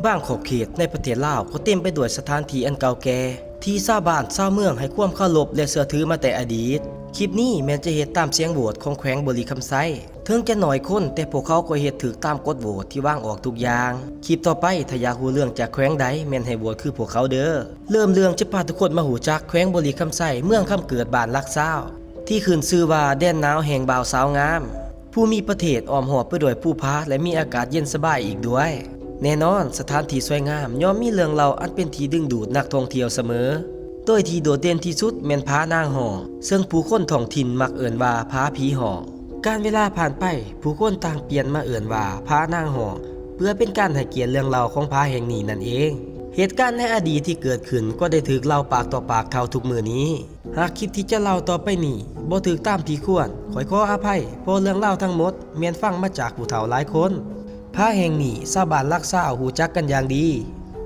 ບາງຂອບເຂດໃນປະເທດລາວກໍເຕັມໄປດ້ວຍສະຖານທີ່ອັນເກົ່າແກ່ ທີ່ຊາວບ້ານຊາວເມືອງໃຫ້ຄວາມເຄົາລົບ ແລະ ເຊື່ອຖືມາແຕ່ອະດີດ. ຄລິບນີ້ແມ່ນຈະເຮັດຕາມສຽງໂຫວດຂອງແຂວງບໍລິຄຳໄຊ. ເຖິງຈະໜ້ອຍຄົນ, ແຕ່ພວກເຂົາກໍເຮັດຖືກຕາມກົດໂຫວດທີ່ວາງອອກທຸກຢ່າງ. ຄລິບຕໍ່ໄປ, ຖ້າຢາກຮູ້ເລື່ອງຈາກແຂວງໃດ, ແມ່ນໃຫ້ໂຫວດຄືພວກເຂົາເດີ. ເລີ່ມເລື່ອງຈະພາທຸກຄົນມາຮູ້ຈັກແຂວງບໍລິຄຳໄຊ, ເມືອງຄຳເກີດ, ບ້ານຫຼັກຊາວ ທີ່ຂຶ້ນຊື່ວ່າແດນໜາວແຫ່ງບ່າວສາວງາມ, ພູມີປະເທດອ້ອມຮອບໄປດ້ວຍພູຜາ ແລະ ມີອາກາດເຢັນສະບາຍອີກດ້ວຍ. ແນ່ນອນ, ສະຖານທີ່ສວຍງາມຍ່ອມມີເລື່ອງເລົ່າອັນເປັນທີ່ດຶງດູດນັກທ່ອງທ່ຽວສະເໝີ, ໂດຍທີ່ໂດດເດັ່ນທີ່ສຸດແມ່ນຜານາງຮ້ອງ, ເຊິ່ງຜູ້ຄົນທ້ອງຖິ່ນມັກເອີ້ນວ່າຜາຜີຮ້ອງ. ການເວລາຜ່ານໄປ, ຜູ້ຄົນຕ່າງປ່ຽນມາເອີ້ນວ່າຜານາງຮ້ອງ ເພື່ອເປັນການໃຫ້ກຽດເລື່ອງເລົ່າຂອງຜາແຫ່ງນີ້ນັ້ນເອງ. ເຫດການໃນອະດີດທີ່ເກີດຂຶ້ນກໍໄດ້ຖືກເລົ່າປາກຕໍ່ປາກເທົ່າທຸກມື້ນີ້. ຫາກຄລິບທີ່ຈະເລົ່າຕໍ່ໄປນີ້ບໍ່ຖືກຕາມທີ່ຄວນ, ຂ້ອຍຂໍອະໄພ, ເພາະເລື່ອງລາວທັງໝົດແມ່ນຟັງມາຈາກຜູ້ເຖົ້າຫຼາຍຄົນ. ຜາແຫ່ງນີ້ຊາວບ້ານຫຼັກຊາວຮູ້ຈັກກັນຢ່າງດີ.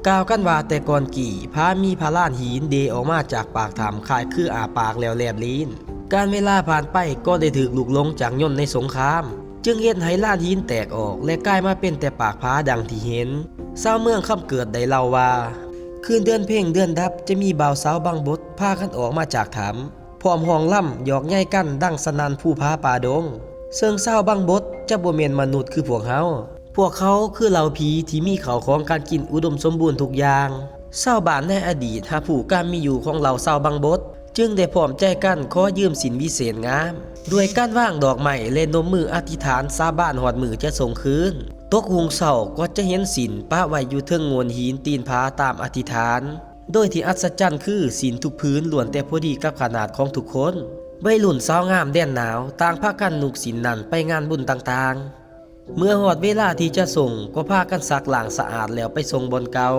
ກ່າວກັນວ່າແຕ່ກ່ອນກີ້ ຜາມີພະລານຫີນເດອອກມາຈາກປາກຖ້ຳ ຄ້າຍຄືອ້າປາກແລ້ວແລບລີ້ນ. ການເວລາຜ່ານໄປກໍໄດ້ຖືກລຸກລົງຈາກຍົນໃນສົງຄາມ, ຈຶ່ງເຮັດໃຫ້ລານຫີນແຕກອອກ ແລະ ກາຍມາເປັນແຕ່ປາກຜາດັ່ງທີ່ເຫັນ. ຊາວເມືອງຄຳເກີດໄດ້ເລົ່າວ່າ ຄືນເດືອນເພັງເດືອນດັບ ຈະມີບ່າວສາວບັງບົດພາກັນອອກມາຈາກຖ້ຳ ພ້ອມຮ້ອງລຳຫຍອກໃຍກັນດັງສະໜັ່ນພູຜາປ່າດົງ. ເຊິ່ງຊາວບັງບົດຈະບໍ່ແມ່ນມະນຸດຄືພວກເຮົາ. ພວກເຂົາຄືເຫຼົ່າຜີທີ່ມີເຂົ້າຂອງການກິນອຸດົມສົມບູນທຸກຢ່າງ. ຊາວບ້ານໃນອະດີດຮັບຮູ້ການມີຢູ່ຂອງເຫຼົ່າຊາວບັງບົດ, ຈຶ່ງໄດ້ພ້ອມໃຈກັນຂໍຢືມສິນວິເສດງາມ. ດ້ວຍການວາງດອກໄມ້ ແລະ ນົມມືອະທິຖານສາບານຮອດມື້ຈະສົ່ງຄືນ. ຕົກຮຸ່ງເຊົ້າກໍຈະເຫັນສິນປະໄວ້ຢູ່ເທິງໂງ່ນຫີນຕີນຜາຕາມອະທິຖານ. ໂດຍທີ່ອັດສະຈັນຄື ສິນທຸກຜືນລ້ວນແຕ່ພໍດີກັບຂະໜາດຂອງທຸກຄົນ. ໄວລຸ້ນສາວງາມແດນໜາວຕ່າງພາກັນນຸ່ງສິນນັ້ນໄປງານບຸນຕ່າງໆ. ເມື່ອຮອດເວລາທີ່ຈະສົ່ງ ກໍພາກັນຊັກລ້າງສະອາດແລ້ວໄປສົ່ງບ່ອນເກົ່າ.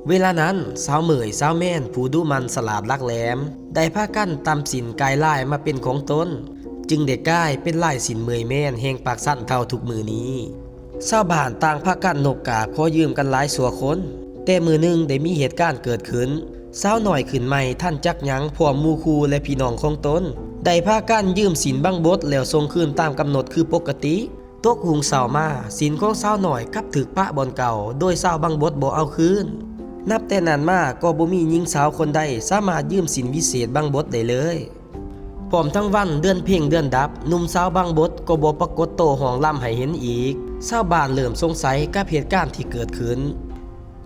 ເວລານັ້ນ ສາວເໝີຍ ສາວແມນ ຜູ້ດຸໝັ່ນສະຫຼາດຫຼັກແຫຼມ ໄດ້ພາກັນຕຳສິນກາຍລາຍມາເປັນຂອງຕົນ, ຈຶ່ງໄດ້ກາຍເປັນລາຍສິນເໝີຍແມນແຫ່ງປາກຊັນເທົ່າທຸກມື້ນີ້. ຊາວບ້ານຕ່າງພາກັນນົບກາບຂໍຢືມກັນຫຼາຍຊົ່ວຄົນ. ແຕ່ມື້ໜຶ່ງໄດ້ມີເຫດການເກີດຂຶ້ນ. ສາວນ້ອຍຂຶ້ນໃໝ່ທັນຈັກຫຍັງ ພ້ອມໝູ່ຄູ່ ແລະ ພີ່ນ້ອງຂອງຕົນ ໄດ້ພາກັນຢືມສິນບັງບົດແລ້ວສົ່ງຄືນຕາມກຳນົດຄືປົກກະຕິ. ຕົກຮຸ່ງເຊົ້າມາ, ສິນຂອງສາວນ້ອຍກັບຖືກປະບ່ອນເກົ່າໂດຍຊາວບັງບົດບໍ່ເອົາຄືນ. ນັບແຕ່ນັ້ນມາກໍບໍ່ມີຍິງສາວຄົນໃດສາມາດຢືມສິນວິເສດບັງບົດໄດ້ເລີຍ. ພ້ອມທັງວັນເດືອນເພັງເດືອນດັບ, ໜຸ່ມສາວບັງບົດກໍບໍ່ປາກົດໂຕຮ້ອງລຳໃຫ້ເຫັນອີກ. ຊາວບ້ານເລີ່ມສົງໄສກັບເຫດການທີ່ເກີດຂຶ້ນ,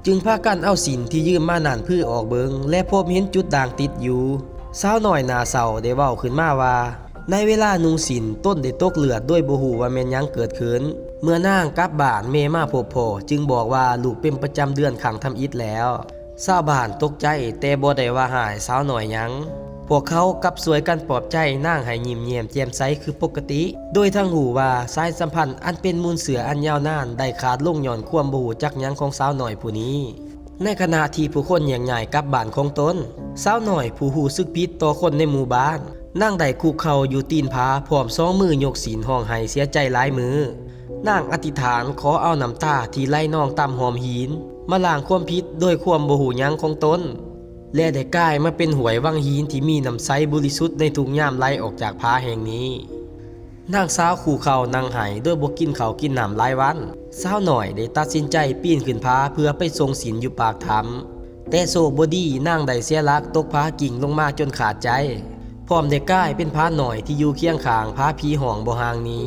ຈຶ່ງພາກັນເອົາສິນທີ່ຢືມມານັ້ນຜືອອອກເບິ່ງ ແລະ ພົບເຫັນຈຸດດ່າງຕິດຢູ່. ສາວນ້ອຍໜ້າເສົ້າໄດ້ເວົ້າຂຶ້ນມາວ່າ ໃນເວລານຸ່ງສິນ ຕົນໄດ້ຕົກເລືອດໂດຍບໍ່ຮູ້ວ່າແມ່ນຫຍັງເກີດຂຶ້ນ. ເມື່ອນາງກັບບ້ານ ແມ່ມາພົບພໍ້ຈຶ່ງບອກວ່າລູກເປັນປະຈຳເດືອນຄັ້ງທຳອິດແລ້ວ. ຊາວບ້ານຕົກໃຈແຕ່ບໍ່ໄດ້ວ່າຮ້າຍສາວນ້ອຍຫຍັງ. ພວກເຂົາກັບຊ່ວຍກັນປອບໃຈນາງໃຫ້ຍິ້ມແຍ້ມແຈ່ມໃສຄືປົກກະຕິ, ໂດຍທັງຮູ້ວ່າສາຍສຳພັນອັນເປັນມູນເຊື້ອອັນຍາວນານໄດ້ຂາດລົງຍ້ອນຄວາມບໍ່ຮູ້ຈັກຫຍັງຂອງສາວນ້ອຍຜູ້ນີ້. ໃນຂະນະທີ່ຜູ້ຄົນແຍກຍ້າຍກັບບ້ານຂອງຕົນ, ສາວນ້ອຍຜູ້ຮູ້ສຶກຜິດຕໍ່ຄົນໃນໝູ່ບ້ານ, ນາງໄດ້ຄຸກເຂົ່າຢູ່ຕີນຜາ ພ້ອມສອງມືຍົກສິນຮ້ອງໄຫ້ເສຍໃຈຫຼາຍມື້. ນາງອະທິຖານຂໍເອົານ້ຳຕາທີ່ໄຫຼນອງຕາມຮ່ອມຫີນ ມາລ້າງຄວາມຜິດໂດຍຄວາມບໍ່ຮູ້ຫຍັງຂອງຕົນ ແລະ ໄດ້ກາຍມາເປັນຫ້ວຍວັງຫີນທີ່ມີນ້ຳໃສບໍລິສຸດໃນທຸກຍາມໄຫຼອອກຈາກຜາແຫ່ງນີ້. ນາງສາວຄູ່ເຂົ່ານັ່ງໄຫ້ໂດຍບໍ່ກິນເຂົ້າກິນນ້ຳຫຼາຍວັນ. ສາວນ້ອຍໄດ້ຕັດສິນໃຈປີນຂຶ້ນຜາເພື່ອໄປສົ່ງສິນຢູ່ປາກຖ້ຳ, ແຕ່ໂຊກບໍ່ດີນາງໄດ້ເສຍຫຼັກຕົກຜາກິ້ງລົງມາຈົນຂາດໃຈ, ພ້ອມໄດ້ກາຍເປັນຜານ້ອຍທີ່ຢູ່ຄຽງຂ້າງຜາຜີຮ້ອງບໍ່ຫ່າງໜີ.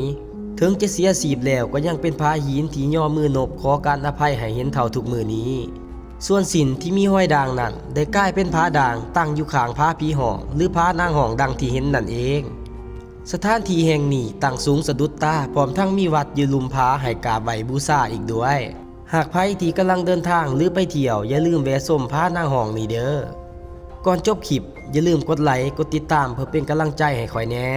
ເຖິງຈະເສຍຊີບແລ້ວກໍຍັງເປັນຜາຫີນທີ່ຍໍມືນົບຂໍການອະໄພໃຫ້ເຫັນເທົ່າທຸກມື້ນີ້. ສ່ວນສິນທີ່ມີຮອຍດ່າງນັ້ນໄດ້ກາຍເປັນຜາດ່າງຕັ້ງຢູ່ຂ້າງຜາຜີຮ້ອງ ຫຼື ຜານາງຮ້ອງດັ່ງທີ່ເຫັນນັ້ນເອງ. ສະຖານທີ່ແຫ່ງນີ້ຕັ້ງສູງສະດຸດຕາ ພ້ອມທັງມີວັດຢູ່ລຸ່ມຜາໃຫ້ກາບໄຫວ້ບູຊາອີກດ້ວຍ. ຫາກໃຜທີ່ກຳລັງເດີນທາງ ຫຼື ໄປທ່ຽວ ຢ່າລືມແວະຊົມຜານາງຮ້ອງນີ້ເດີ. ກ່ອນຈົບຄລິບ, ຢ່າລືມກົດໄລ, ກົດຕິດຕາມເພື່ອເປັນກຳລັງໃຈໃຫ້ຂ້ອຍແດ່.